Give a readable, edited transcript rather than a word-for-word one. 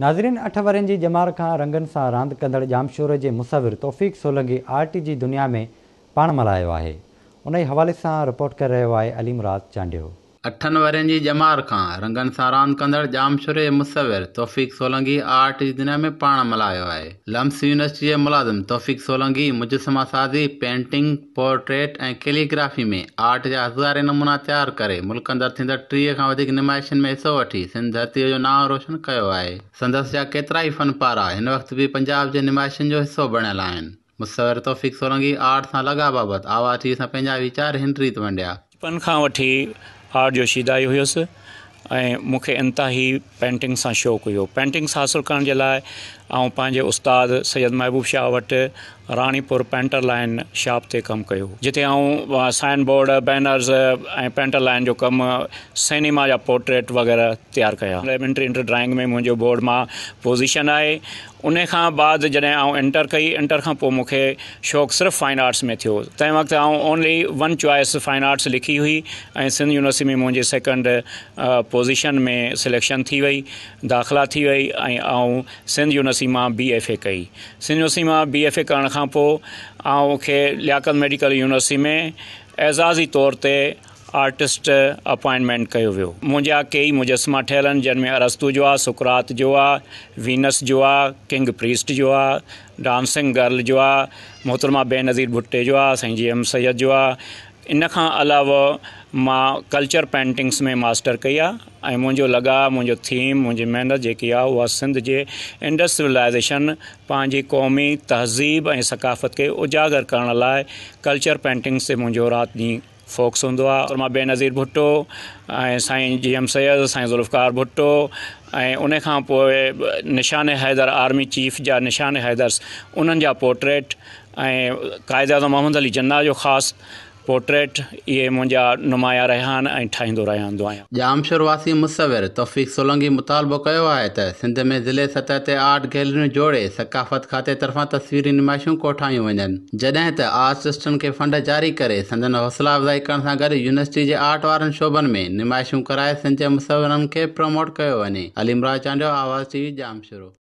ناظرين اٺ ورهين جي ڄمار کان رنگن سان راند ڪندڙ ڄامشوري جي مصور توفيق سولنگي آرٽ جي دنيا ۾ پاڻ ملهايو آهي. انهي حوالي سان رپورٽ ڪري رهيو آهي علي مراد چانڊيو. اٺن ورهين جي ڄمار کان رنگن سان راند ڪندڙ ڄامشوري جي مصور توفيق سولنگي آرٽ جي دنيا ۾ پاڻ ملهايو آهي. لمس يونيورسٽي جي ملازم توفيق سولنگي مجسما سازي، پينٽنگ، پورٽريٽ ۽ ڪيليگرافي ۾ آرٽ جا هزارين نمونا تيار ڪري ملڪ اندر ٿيندڙ 30 کان وڌيڪ نمائشن ۾ حصو وٺي سنڌ ڌرتيء جو نانء روشن ڪيو آهي. سندس جا ڪيترائي فن پارا هن وقت به پنجاب جي نمائشن جو حصو بڻيل آهن. مصور توفيق سولنگي آرٽ سان لڳاء بابت آواز ٽي وي سان پنهنجا ويچار هن ريت ونڊيا. بچپن کان وٺي آرٽ جو شيدائي هيس ۽ مون کي انتهائي پينٽنگ سان شوق هيو. پينٽنگس حاصل ڪرڻ جي لاء آئون پنهنجي استاد سيد محبوب شاهه وٽ راڻيپور پينٽر لائين شاپ تي ڪم ڪيو جتي آئون sign board, banners ۽ painter line جو ڪم، سئنيما جا پورٽريٽ وغيره تيار ڪيا. انٽري انٽر ڊرائنگ ۾ منهنجو بورڊ مان پوزيشن آهي. انهي کان بعد جڏهن آئون انٽر ڪئي، انٽر کان پوء مون کي شوق صرف فائن آرٽس ۾ ٿيو. تنهن وقت آئون only one choice fine arts لکي هئي ۽ سنڌ يونيورسٽي ۾ منهنجي سيڪنڊ پوزيشن ۾ سليڪشن ٿي وئي، داخلا ٿي وئي ۽ آئون سنڌ يونيورسٽي مان بي ايف اي ڪئي. سنڌ يونيورسٽي مان بي ايف اي ڪرڻ کان پوء آئون کي لياقت ميڊيڪل يونيورسٽي ۾ اعزازي طور تي آرٽسٽ اپائنٽمينٽ ڪيو ويو. منهنجا ڪيئي مجسما ٺهيل آهن جن ۾ ارسطو جو آ، سقراط جو آ، وينس جو آ، ڪنگ پريسٽ جو آ، ڊانسنگ گرل جو آ، محترمه بينظير ڀٽي جو آ، سائين جي ايم سيد جو آ. ان کان علاوه مان ڪلچر پينٽنگس ۾ ماسٽر ڪئي آ ۽ منهنجو لڳاء، منهنجو ٿيم، منهنجي محنت جيڪي آ اها سنڌ جي انڊس سولائيزيشن پنهنجي قومي تهذيب ۽ ثقافت کي اجاگر ڪرڻ لاء ڪلچر پينٽنگس تي منهنجو رات ڏينهن فوڪس هوندو آ. محترمه بينظير ڀٽو ۽ سائين جي ايم سيد، سائين ذوالفقار ڀٽو ۽ ان کان پوء نشان حيدر آرمي چيف جا نشان حيدر انهن جا پورٽريٽ ۽ قائد اعظم محمد علي جناح جو خاص پورٽريٽ اهي منهنجا نمايان رهيا آهن ۽ ٺاهيندو رهندو آهيان. ڄامشور واسي مصور توفيق سولنگي مطالبو ڪيو آهي ته سنڌ ۾ ضلعي سطح تي آرٽ گيلريون جوڙي ثقافت کاتي طرفان تصويري نمائشون ڪوٺايون وڃن جڏهن ته آرٽسٽن کي فنڊ جاري ڪري سندن حوصلا افزائي ڪرڻ سان گڏ يونيورسٽي جي آرٽ وارن شعبن ۾ نمائشون ڪرائي سنڌ جي مصورن کي پروموٽ ڪيو وڃي. علي مراد چانڊيو، آواز ٽي وي، ڄامشورو.